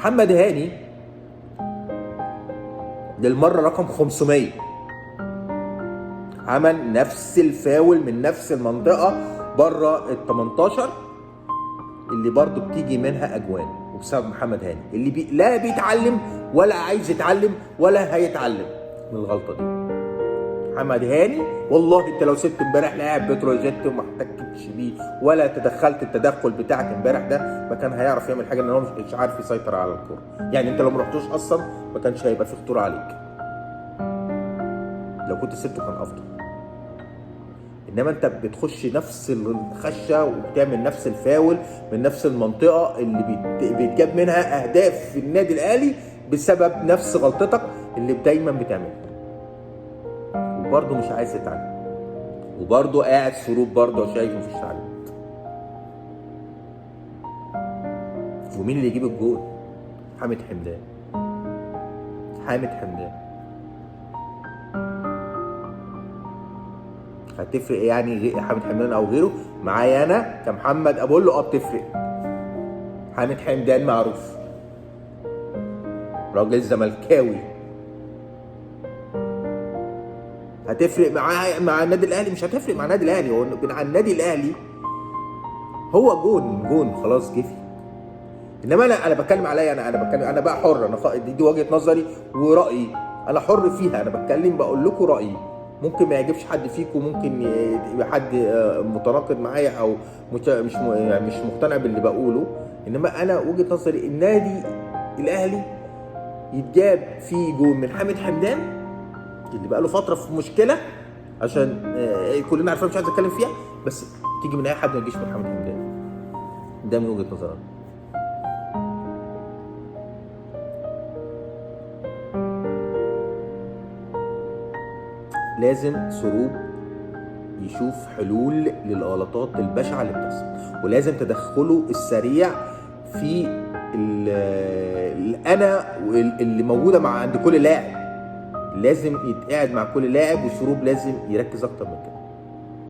محمد هاني للمرة رقم 500 عمل نفس الفاول من نفس المنطقة بره ال 18 اللي برضو بتيجي منها اجوان، وبسبب محمد هاني اللي لا بيتعلم ولا عايز يتعلم ولا هيتعلم من الغلطة دي. محمد هاني والله انت لو سبت امبارح لاعب بتروجيت وما احتكتش بيه ولا تدخلت التدخل بتاعك امبارح ده، ما كان هيعرف يعمل حاجة، ان هو مش عارف يسيطر على الكورة. يعني انت لو ما رحتوش اصلا ما كانش هيبقى في خطورة عليك، لو كنت سبته كان افضل. انما انت بتخش نفس الخشه وبتعمل نفس الفاول من نفس المنطقة اللي بيتجاب منها اهداف في النادي الاهلي بسبب نفس غلطتك اللي دايما بتعملها. وبرضه مش عايز تتعلم، وبرضه قاعد سروب، برضه شايف مفيش تعليم. ومين اللي يجيب الجول؟ حامد حمدان. حامد حمدان هتفرق يعني حامد حمدان او غيره؟ معايا انا كمحمد اقول له بتفرق. حامد حمدان معروف، راجل زملكاوي، هتفرق معاه مع النادي الاهلي؟ مش هتفرق مع النادي الاهلي. هو مع النادي الاهلي هو جون خلاص جه فيه. انما انا بتكلم عليا انا بتكلم، انا بقى حر، انا دي وجهه نظري ورايي، انا حر فيها. انا بتكلم بقول لكم رايي، ممكن ما يعجبش حد فيكم، ممكن يبقى حد متناقض معايا او مش مقتنع باللي بقوله. انما انا وجهه نظري النادي الاهلي يتجاب فيه جون من حامد حمدان اللي بقى له فترة في مشكلة، عشان كلنا عارفين مش عايز اتكلم فيها، بس تيجي من اي حد ما تجيش من حامد حمدان. ده من وجهه نظري. لازم سروب يشوف حلول للغلطات البشعة اللي بتحصل، ولازم تدخله السريع في الانا اللي موجودة مع عند كل لاعب. لازم يتقعد مع كل لاعب، وسروب لازم يركز اكتر من كده.